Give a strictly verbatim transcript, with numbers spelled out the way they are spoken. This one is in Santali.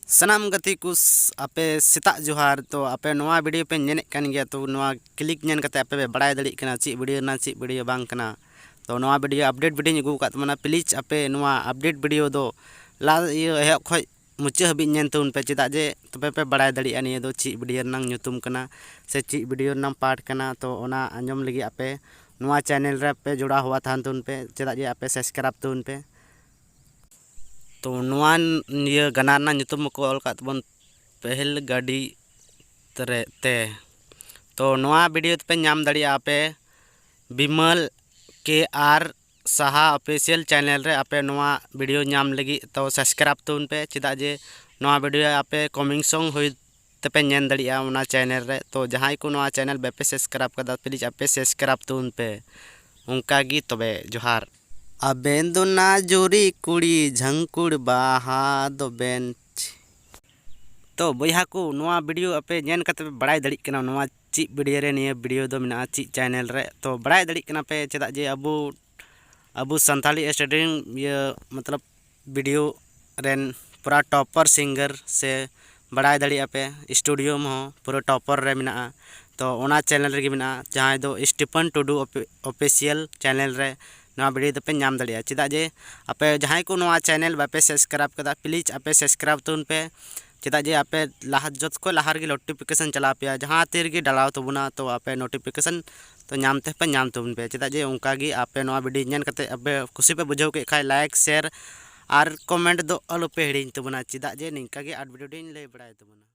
ᱥᱟᱱᱟᱢ ᱜᱟᱛᱮ ᱠᱚ ᱥ- ᱟᱯᱮ ᱥᱮᱛᱟᱜ ᱡᱚᱦᱟᱨ᱾ ᱛᱚ ᱟᱯᱮ ᱱᱚᱣᱟ ᱵᱷᱤᱰᱤᱭᱳ ᱯᱮ ᱧᱮᱞᱮᱫ ᱠᱟᱱ ᱜᱮᱭᱟ, ᱛᱚ ᱱᱚᱣᱟ ᱠᱞᱤᱠ ᱧᱮᱞ ᱠᱟᱛᱮ ᱟᱯᱮ ᱯᱮ ᱵᱟᱲᱟᱭ ᱫᱟᱲᱮᱭᱟᱜ ᱠᱟᱱᱟ ᱪᱮᱫ ᱵᱷᱤᱰᱤᱭᱳ ᱨᱮᱱᱟᱜ ᱪᱮᱫ ᱵᱷᱤᱰᱤᱭᱳ ᱵᱟᱝ ᱠᱟᱱᱟ᱾ ᱛᱚ ᱱᱚᱣᱟ ᱵᱷᱤᱰᱤᱭᱳ ᱟᱯᱰᱮᱴ ᱵᱷᱤᱰᱤᱭᱳᱧ ᱟᱹᱜᱩ ᱟᱠᱟᱫ ᱛᱟᱵᱚᱱᱟ᱾ ᱯᱞᱤᱡᱽ ᱟᱯᱮ ᱱᱚᱣᱟ ᱟᱯᱰᱮᱴ ᱵᱷᱤᱰᱤᱭᱳ ᱫᱚ ᱞᱟ ᱤᱭᱟᱹ ᱮᱦᱚᱵ ᱠᱷᱚᱱ ᱢᱩᱪᱟᱹᱫ ᱦᱟᱹᱵᱤᱡ ᱧᱮᱞ ᱛᱟᱵᱚᱱ ᱯᱮ, ᱪᱮᱫᱟᱜ ᱡᱮ ᱛᱚᱵᱮ ᱯᱮ ᱵᱟᱲᱟᱭ ᱫᱟᱲᱮᱭᱟᱜᱼᱟ ᱱᱤᱭᱟᱹ ᱫᱚ ᱪᱮᱫ ᱵᱷᱤᱰᱤᱭᱳ ᱨᱮᱱᱟᱜ ᱧᱩᱛᱩᱢ ᱠᱟᱱᱟ ᱥᱮ ᱪᱮᱫ ᱵᱷᱤᱰᱤᱭᱳ ᱨᱮᱱᱟᱜ ᱯᱟᱨᱴ ᱠᱟᱱᱟ᱾ ᱛᱚ ᱚᱱᱟ ᱟᱸᱡᱚᱢ ᱞᱟᱹᱜᱤᱫ ᱟᱯᱮ ᱱᱚᱣᱟ ᱪᱮᱱᱮᱞ ᱨᱮ ᱯᱮ ᱡᱚᱲᱟᱣ ᱦᱚᱣᱟ ᱛᱟᱦᱮᱱ ᱛᱟᱵᱚᱱ ᱯᱮ, ᱪᱮᱫᱟᱜ ᱡᱮ ᱟᱯᱮ ᱥᱟᱵᱥᱠᱨᱟᱭᱤᱵᱽ ᱛᱟᱵᱚᱱ ᱯᱮ᱾ ᱛᱚ ᱱᱚᱣᱟ ᱱᱤᱭᱟᱹ ᱜᱟᱱᱟ ᱨᱮᱱᱟᱜ ᱧᱩᱛᱩᱢ ᱠᱚ ᱚᱞ ᱠᱟᱜ ᱛᱟᱵᱚᱱ ᱯᱮᱦᱮᱞ ᱜᱟᱹᱰᱤ ᱛᱮ᱾ ᱛᱚ ᱱᱚᱣᱟ ᱵᱷᱤᱰᱤᱭᱳ ᱛᱮᱯᱮ ᱧᱟᱢ ᱫᱟᱲᱮᱭᱟᱜᱼᱟ ᱟᱯᱮ ᱵᱤᱢᱚᱞ ᱠᱮ ᱟᱨ ᱥᱟᱦᱟ ᱚᱯᱷᱤᱥᱤᱭᱟᱞ ᱪᱮᱱᱮᱞ ᱨᱮ ᱟᱯᱮ ᱱᱚᱣᱟ ᱵᱷᱤᱰᱤᱭᱳ ᱧᱟᱢ ᱞᱟᱹᱜᱤᱫ᱾ ᱛᱚ ᱥᱟᱵᱥᱠᱨᱟᱭᱤᱵᱽ ᱛᱟᱵᱚᱱ ᱯᱮ, ᱪᱮᱫᱟᱜ ᱡᱮ ᱱᱚᱣᱟ ᱵᱷᱤᱰᱤᱭᱳ ᱟᱯᱮ ᱠᱚᱢᱤᱝ ᱥᱚᱝ ᱦᱩᱭ ᱛᱮᱯᱮ ᱧᱮᱞ ᱫᱟᱲᱮᱭᱟᱜᱼᱟ ᱚᱱᱟ ᱪᱮᱱᱮᱞ ᱨᱮ᱾ ᱛᱚ ᱡᱟᱦᱟᱸᱭ ᱠᱚ ᱱᱚᱣᱟ ᱪᱮᱱᱮᱞ ᱵᱟᱯᱮ ᱥᱟᱵᱥᱠᱨᱟᱭᱤᱵᱽ ᱠᱟᱫᱟ, ᱯᱞᱤᱡᱽ ᱟᱯᱮ ᱥᱟᱵᱥᱠᱨᱟᱭᱤᱵᱽ ᱛᱟᱵᱚᱱ ᱯᱮ᱾ ᱚᱱᱠᱟ ᱜᱮ ᱛᱚᱵᱮ ᱡᱚᱦᱟᱨ᱾ ᱟᱵᱮᱱ ᱫᱚ ᱱᱟᱡᱩᱨᱤ ᱠᱩᱲᱤ ᱡᱷᱟᱝᱠᱩᱲ ᱵᱟᱦᱟ ᱫᱚᱵᱮᱱ᱾ ᱛᱚ ᱵᱚᱭᱦᱟ ᱠᱚ, ᱱᱚᱣᱟ ᱵᱷᱤᱰᱤᱭᱳ ᱟᱯᱮ ᱧᱮᱞ ᱠᱟᱛᱮ ᱯᱮ ᱵᱟᱲᱟᱭ ᱫᱟᱲᱮᱭᱟᱜ ᱠᱟᱱᱟ ᱱᱚᱣᱟ ᱪᱮᱫ ᱵᱷᱤᱰᱤᱭᱳ ᱨᱮ ᱱᱤᱭᱟᱹ ᱵᱷᱤᱰᱤᱭᱳ ᱫᱚ ᱢᱮᱱᱟᱜᱼᱟ, ᱪᱮᱫ ᱪᱮᱱᱮᱞ ᱨᱮ᱾ ᱛᱚ ᱵᱟᱲᱟᱭ ᱫᱟᱲᱮᱭᱟᱜ ᱠᱟᱱᱟ ᱯᱮ ᱪᱮᱫᱟᱜ ᱡᱮ ᱟᱵᱚ ᱟᱵᱚ ᱥᱟᱱᱛᱟᱲᱤ ᱥᱴᱩᱰᱮᱱᱴ ᱤᱭᱟᱹ ᱢᱚᱛᱞᱚᱵ ᱵᱷᱤᱰᱤᱭᱳ ᱨᱮᱱ ᱯᱩᱨᱟ ᱴᱚᱯᱟᱨ ᱥᱤᱝᱜᱟᱨ ᱥᱮ ᱵᱟᱲᱟᱭ ᱫᱟᱲᱮᱭᱟᱜᱼᱟ ᱯᱮ, ᱥᱴᱩᱰᱤᱭᱳ ᱦᱚᱸ ᱯᱩᱨᱟᱹ ᱴᱚᱯᱟᱨ ᱨᱮ ᱢᱮᱱᱟᱜᱼᱟ᱾ ᱛᱚ ᱚᱱᱟ ᱪᱮᱱᱮᱞ ᱨᱮᱜᱮ ᱢᱮᱱᱟᱜᱼᱟ, ᱡᱟᱦᱟᱸᱭ ᱫᱚ ᱥᱴᱤᱯᱷᱟᱱ ᱴᱩᱰᱩ ᱚᱯᱷᱤᱥᱤᱭᱟᱞ ᱪᱮᱱᱮᱞ ᱨᱮ ᱱᱚᱣᱟ ᱵᱷᱤᱰᱤᱭᱳ ᱫᱚᱯᱮ ᱧᱟᱢ ᱫᱟᱲᱮᱭᱟᱜᱼᱟ᱾ ᱪᱮᱫᱟᱜ ᱡᱮ ᱟᱯᱮ ᱡᱟᱦᱟᱸᱭ ᱠᱚ ᱱᱚᱣᱟ ᱪᱮᱱᱮᱞ ᱵᱟᱯᱮ ᱥᱟᱵᱥᱠᱨᱟᱭᱤᱵᱽ ᱠᱟᱫᱟ, ᱯᱞᱤᱡᱽ ᱟᱯᱮ ᱥᱟᱵᱥᱠᱨᱟᱭᱤᱵᱽ ᱛᱟᱵᱚᱱ ᱯᱮ᱾ ᱪᱮᱫᱟᱜ ᱡᱮ ᱟᱯᱮ ᱞᱟᱦᱟ ᱡᱚᱛᱚ ᱠᱷᱚᱱ ᱞᱟᱦᱟ ᱨᱮᱜᱮ ᱱᱳᱴᱤᱯᱷᱤᱠᱮᱥᱚᱱ ᱪᱟᱞᱟᱣ ᱯᱮᱭᱟ, ᱡᱟᱦᱟᱸ ᱛᱤ ᱨᱮᱜᱮ ᱰᱟᱞᱟᱣ ᱛᱟᱵᱚᱱᱟ, ᱛᱚ ᱟᱯᱮ ᱱᱳᱴᱤᱯᱷᱤᱠᱮᱥᱚᱱ ᱛᱚ ᱧᱟᱢ ᱛᱮ ᱯᱮ ᱧᱟᱢ ᱛᱟᱵᱚᱱ ᱯᱮ᱾ ᱪᱮᱫᱟᱜ ᱡᱮ ᱚᱱᱠᱟ ᱜᱮ ᱟᱯᱮ ᱱᱚᱣᱟ ᱵᱷᱤᱰᱤᱭᱳ ᱧᱮᱞ ᱠᱟᱛᱮ ᱟᱯᱮ ᱠᱩᱥᱤ ᱯᱮ ᱵᱩᱡᱷᱟᱹᱣ ᱠᱮᱫ ᱠᱷᱟᱡ ᱞᱟᱭᱤᱠ, ᱥᱮᱭᱟᱨ ᱟᱨ ᱠᱚᱢᱮᱱᱴ ᱫᱚ ᱟᱞᱚ ᱯᱮ ᱦᱤᱲᱤᱧ ᱛᱟᱵᱚᱱᱟ᱾ ᱪᱮᱫᱟᱜ ᱡᱮ ᱱᱤᱝᱠᱟ ᱜᱮ ᱟᱨ ᱵᱷᱤᱰᱤᱭᱳ ᱞᱤᱧ ᱞᱟᱹᱭ ᱵᱟᱲᱟᱭ ᱛᱟᱵᱚᱱᱟ᱾